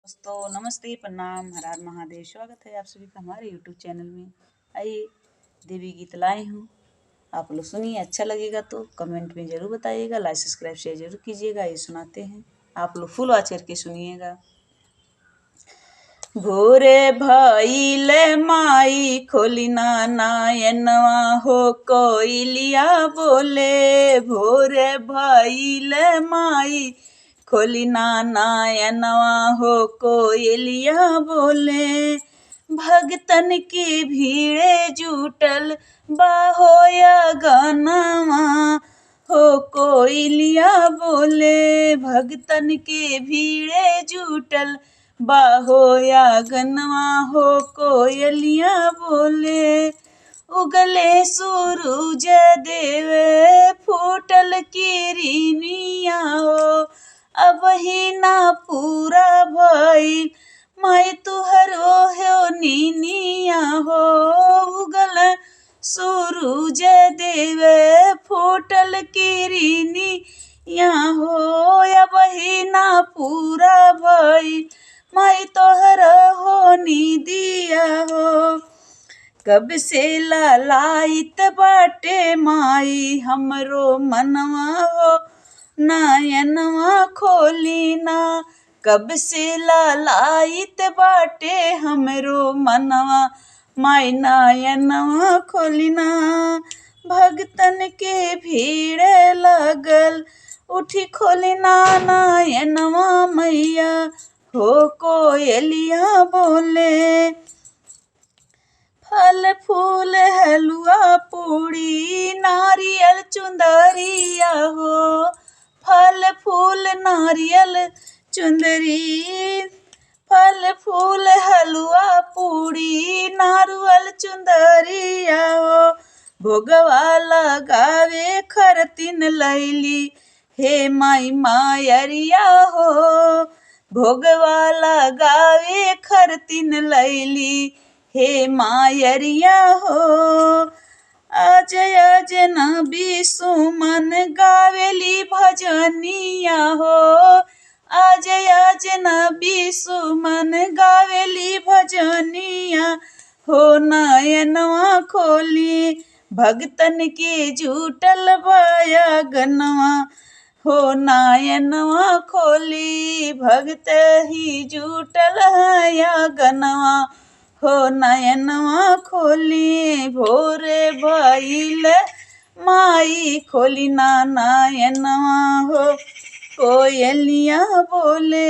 दोस्तों नमस्ते, प्रणाम, हर हर महादेव। स्वागत है आप सभी का हमारे यूट्यूब चैनल में। आइए देवी गीत लाए हूँ, आप लोग सुनिए, अच्छा लगेगा तो कमेंट में ज़रूर बताइएगा, लाइक सब्सक्राइब शेयर जरूर कीजिएगा। ये सुनाते हैं, आप लोग फुल वॉच करके सुनिएगा। भोरे भइले माई खोलिना नयनवा हो कोइलिया बोले। भोरे भइले माई खोलिना नयनवा हो कोइलिया बोले। भगतन की भीड़े जुटल बाहोया गनवा हो कोइलिया बोले। भगतन के भीड़े जुटल बाहोया गनवा हो कोयलिया बोले। उगले सूरज देवे फूटल किरनिया हो, अब ही ना पूरा भइल माई तुहरो हो निनिया हो। उगल सूरज देवे फूटल किरनिया हो, अब ही ना पूरा भइल माई तोहर हो निदिया हो। कब से ललायत बाटे माई हमरो मनवा हो, नयनवा खोली ना। कब से ललायत बाटे हमरो मनवा माई नयनवा खोली ना। भगतन के भीड़ लगल उठी खोली ना नयनवा मैया हो कोयलिया बोले। फल फूल हलुआ पूड़ी नारियल चुंदरिया हो, फल फूल नारियल चुंदरी, फल फूल हलुआ पूड़ी नारियल चुंदरिया हो। भोगवा लगावे खरतिन लैली हे माई मायरिया हो, भोगवा लगावे खरतिन लैली हे मायरिया हो। आज अजनबी सुमन गावेली भजनिया हो, आज अजनबी सुमन गावेली भजनिया हो। नयनवा खोली भगतन के जुटल बाया गनवा हो, नयनवा खोली भगत ही जुटल हया गनवा हो। नयनवा खोली भोरे भइल माई खोली ना नयनवा हो कोयलिया बोले।